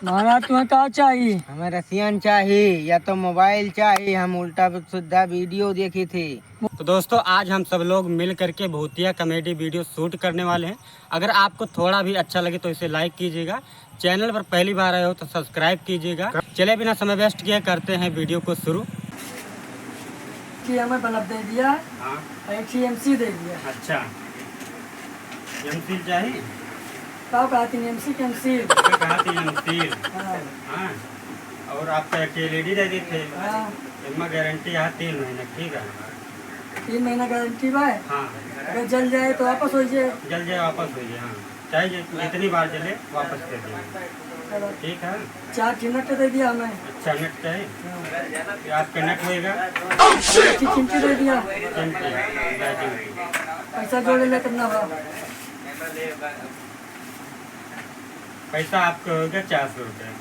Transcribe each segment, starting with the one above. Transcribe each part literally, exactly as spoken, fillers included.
महाराज, तुम्हें का चाहिए? हमें रसियन चाहिए या तो मोबाइल चाहिए, हम उल्टा सीधा वीडियो देखी थी। तो दोस्तों, आज हम सब लोग मिल करके भूतिया कॉमेडी वीडियो शूट करने वाले हैं। अगर आपको थोड़ा भी अच्छा लगे तो इसे लाइक कीजिएगा, चैनल पर पहली बार आए हो तो सब्सक्राइब कीजिएगा। चले बिना समय वेस्ट किए करते हैं वीडियो को शुरू। कि हमें बल्ब दे दिया। हाँ। और एक ठो एमसी दे दिया। अच्छा, एमसी चाहिए? का कहा थी, एमसी के एमसी? कहा थी एमसी। हाँ। हाँ। और आपका एक एलईडी दे देते। हाँ। इनमें गारंटी है तीन महीने, ठीक है? तीन महीना गारंटी बा। हाँ। अगर जल जाए तो वापस हो जाए। जल जाए, वापस हो जाए, हाँ। चाहे जि-, जितनी बार जले, वापस कर देंगे। चलो। ठीक है। चार ठे नट दे दिया हमें। अच्छा, नट चाहिए? हाँ। ये आपका नट होएगा? एक ठे चिमटी दे दिया। चिमटी, या चिमटी। पैसा जोड़े ले कितना बा? पैसा आपका होगा चार सौ रुपया।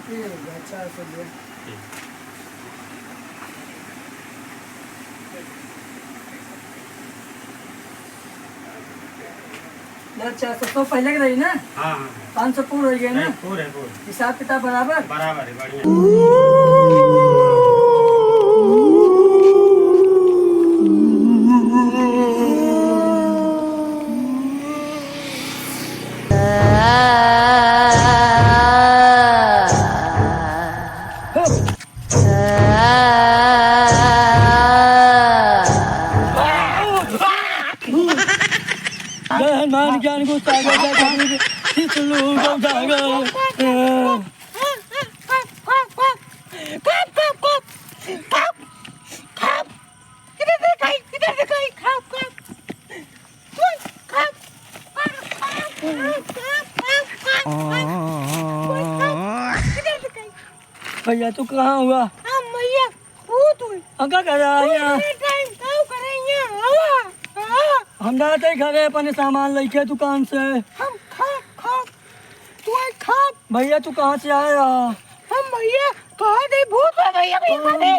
ठीक है, चार सौ रुपया। ठीक। ना, चार सौ, सौ पहले के रही ना? हाँ, हाँ। पाँच सौ पूर हो गए ना? नहीं, पूर है, पूर। हिसाब किताब बराबर? बराबर है, बढ़िया। जय हनुमान ज्ञान गुण सागर, जय कबीर शीश लूं गौ जागर। किधर से खाई, किधर से खाई, खाप, खाप। भैया, तू कहाँ हुआ? हम भैया, खुद हुई। हम का कर रहा है खुद यहाँ? ये टाइम का करे यहाँ? आवा, आवा। हम जाते ही घरे अपने सामान लेके दुकान से। हम खा, खा, तू आई खा। भैया, तू कहाँ से आया? हम भैया, कहा दे भूत है भैया, भैया, भैया।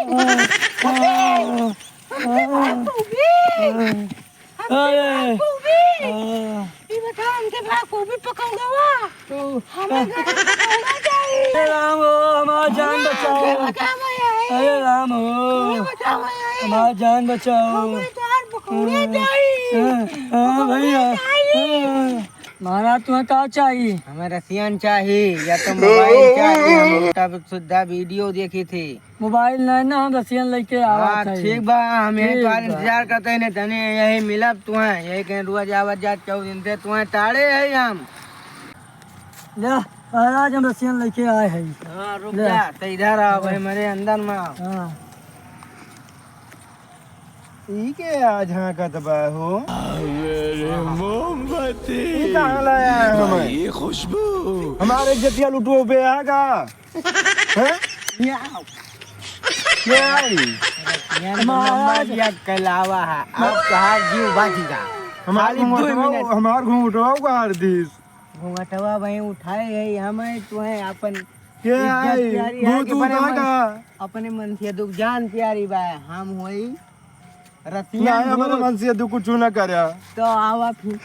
हमसे भाग तू भी। हमसे अरे। भाग तू भी। हाँ। ये बता, हमसे भाग तू भी पकौड़ा हुआ। तो हमें घर में पकौड़ा चाहिए। अरे राम हो, हमारा जान हाँ, बचाओ। हमें बचाओ, भैया। अरे राम हो, हमें बचाओ, भैया। हमारा जान बचाओ। हमें तो आज पकौड़ा हाँ, चाहिए। हाँ, हाँ, भैया। पकौड़ा चाहिए। हाँ। महाराज, तुम्हें का चाहिए? हमें रसियन चाहिए या तो मोबाइल चाहिए, हम उल्टा सीधा वीडियो देखी थी। मोबाइल नहीं ना, हम रसियन लेके आवत हाँ, है। ठीक बा, हम यही ठीक तुम्हार बा। इंतजार करते हैं, नहीं तने यही मिलब तुम्हें, यही कहीं रोज आवत जात चौ दिन से तुम्हें ताड़े है हम। ले, महाराज, हम रसियन लेके आए हैं। हाँ, रुक ले। जा, तो इधर आओ भाई, मेरे अंदर में आओ। हाँ। ई के आज झांकत बा हो? अरे मोमबत्ती। ई कहाँ लाया है हमें? ये खुशबू। हमारे इज्जतिया लुटो बे आगा। हैं? ये आओ। ये आई। ये नंबर एक कलावा है। अब तोहार जीव बाजी का। हमार खाली दो घूंघटवा, मिनट। हमार घूंघटवा उघार दीस। घूंघटवा वहीं उठाए है, हमें तुम्हें अपन के इज्जत आई? प्यारी है भूत कि बड़े उठा मन, का? अपने मन से दुख जान प्यारी बा, हम होई रसियन नहीं, हमारे भूत। मन से दुख कुछ ना करे। तो आवा फिर।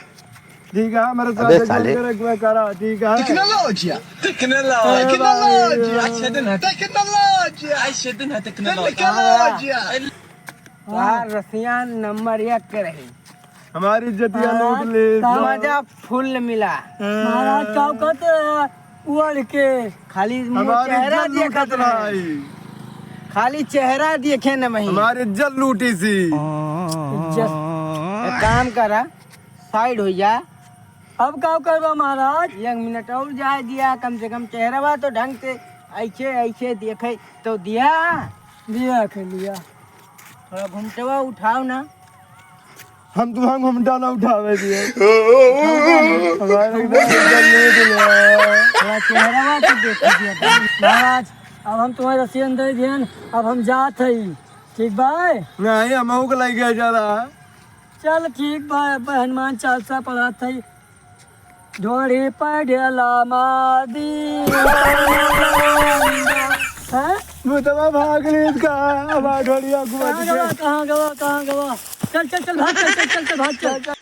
ठीक है, हमारे साथ अबे एक साले। बार करे, करा, ठीक है? टेक्नोलॉजिया, टेक्नोलॉजिया, अरे भाई। टेक्नोलॉजिया, अच्छे दिन है, टेक्नोलॉजिया, अच्छे दिन है, टेक्नोलॉजिया। टेक्नोलॉजिया। हाँ। रसियन नंबर एक के रही। हमारी इज्जतिया हाँ, लूट ली। का मजा फुल मिला। महाराज, का कहते हैं, उड़ के? खाली मुँह हमारी चेहरा इज्जत देखत लूटत रहे। रही। खाली चेहरा देखे न वहीं। हमारी इज्जत लूटी सी। इज्जत। एक काम करा, साइड हो जा। अब का करबा महाराज? एक मिनट और जाए दिया, कम से कम चेहरवा तो ढंग से ऐसे, ऐसे देखे तो दिया। दिया के लिया। थोड़ा घुमटवा उठाओ ना। हम तुम्हारा घुमटा ना उठावे दिए। हमारे एकदम एकदम लूट लिया। थोड़ा चेहरवा तो देख लिया। महाराज, अब हम तुम्हारे रसियन दे दियन, अब हम जात हई। ठीक बा? नहीं, हम के लग गया जरा। चल ठीक बा, अब हनुमान चालीसा पढ़त हई। ढोड़ी पर ढेला मार दी। हैं? भूतवा भाग ली का, अब ढोड़िया घुमा कहाँ दी। गवा, कहाँ गवा, कहाँ गवा? चल, चल, चल, भाग, चल, चल, चल, चल, भाग, चल।